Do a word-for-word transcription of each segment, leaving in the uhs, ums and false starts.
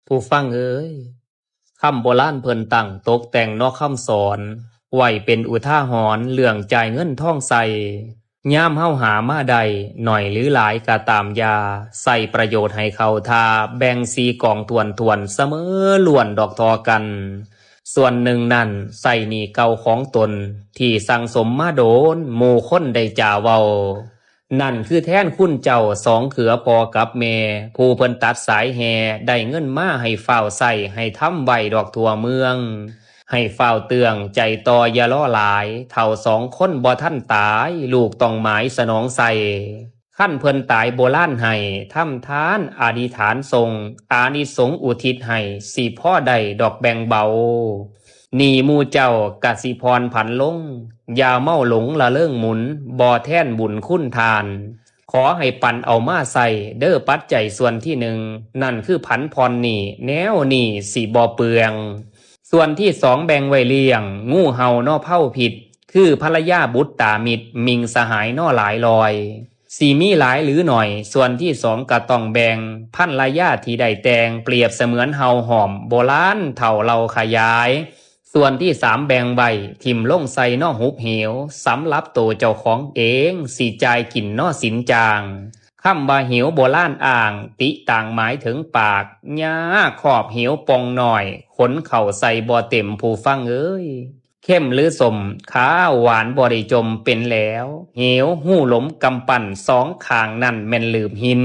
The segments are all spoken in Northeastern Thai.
ผู้ฟังเอ๋ย คำโบราณเพิ่นตั้งตกแต่งเนาะคำสอน ไว้เป็นอุทาหรณ์เรื่องจ่ายเงินทองใส่ ยามเฮาหามาได้หน่อยหรือหลายก็ตามอย่า ใส่ประโยชน์ให้เข้าท่า แบ่งสี่กองถ้วนๆ เสมอล้วนดอกทอกัน ส่วนหนึ่งนั้นใส่หนี้เก่าของตน ที่สั่งสมมาโดน หมู่คนได้จ่าเว้า นั่นคือแทนคุณเจ้าสองเขือพ่อกับแม่ ผู้เพิ่นตัดสายแห่ ได้เงินมาให้ฟ้าวใช้ ให้ทำไว้ดอกทั่วเมือง ให้ฟ้าวเตื้องใจต่ออย่ารอหลาย เฒ่าสองคนบ่ทันตาย ลูกต้องหมายสนองใส่ คันเพิ่นตายโบราณให้ ทำทานอธิษฐานส่ง อานิสงส์อุทิศให้ สิพอได้ดอกแบ่งเบา หนี้หมู่เจ้ากะสิผ่อนผันลง อย่าเมาหลงละเริงหมุน บ่แทนบุญคุณทาน ขอให้ปันเอามาใส่เด้อปัจจัยส่วนที่หนึ่ง นั่นคือผันผ่อนหนี้ แนวหนี้สิบ่เปือง ส่วนที่สองแบ่งไว้เลี้ยง งูเห่าเนาะเผาพิษ คือภรรยาบุตรตามิตร มิงสหายเนาะหลายลอย สิมีหลายหรือหน่อย ส่วนที่สองก็ต้องแบ่ง ภรรยาที่ได้แต่ง เปรียบเสมือนเห่าหอม โบราณเฒ่าเล่าขยาย ส่วนที่สามแบ่งไว้ ถิ่มลงใส่เนาะหุบเหว สำหรับโตเจ้าของเอง สิจ่ายกินเนาะสินจ้าง คำว่าเหวโบราณอ้าง ติต่างหมายถึงปาก ยาขอบเหวป่องน้อย ขนเข้าใส่บ่เต็มผู้ฟังเอ๋ย เข้มหรือส้ม ขาวหวานบ่ได้จมเป็นแล้ว เหวฮูหลมกำปั้น สองข้างนั่นแม่นหลืบหิน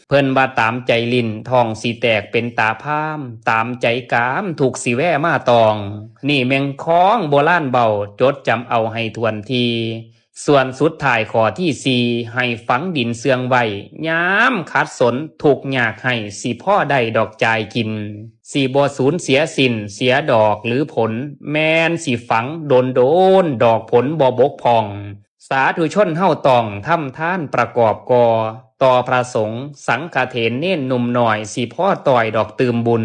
เพิ่นว่าตามใจลิ้น ท้องสิแตกเป็นตาพาม ตามใจกาม ทุกข์สิแว่มาตอง นี่แม่นของโบราณเว้า จดจำเอาให้ถ้วนที ส่วนสุดท้ายข้อที่สี่ ให้ฝังดินเซื่องไว้ ยามขัดสนทุกข์ยากไห้ สิพอได้ดอกจ่ายกิน สิบ่สูญเสียสิ้น เสียดอกหรือผล แม่นสิฝังโดนโดน ดอกผลบ่บกพร่อง สาธุชนเฮาต้องทำทานประกอบก่อ ต่อพระสงฆ์สังฆเถรเณรหนุ่มน้อย สิพอต่อยดอกตื่มบุญ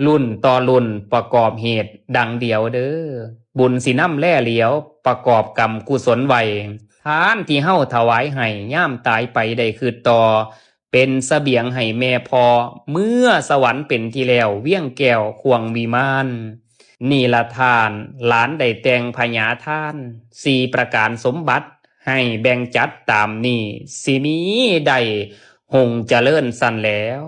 รุ่นต่อรุ่นประกอบเหตุดังเดียวเด้อ บุญสินำแลเหลียว ประกอบกรรมกุศลไว้ ทานที่เฮาถวายให้ ยามตายไปได้คืนต่อ เป็นเสบียงให้แม่พ่อ เมือสวรรค์เป็นที่แล้ว เวียงแก้วข่วงวิมาน นี่ละทาน หลานได้แต่งพญาทาน สี่ประการสมบัติ ให้แบ่งจัดตามนี้ สิมีได้หงเจริญสั่นแล้ว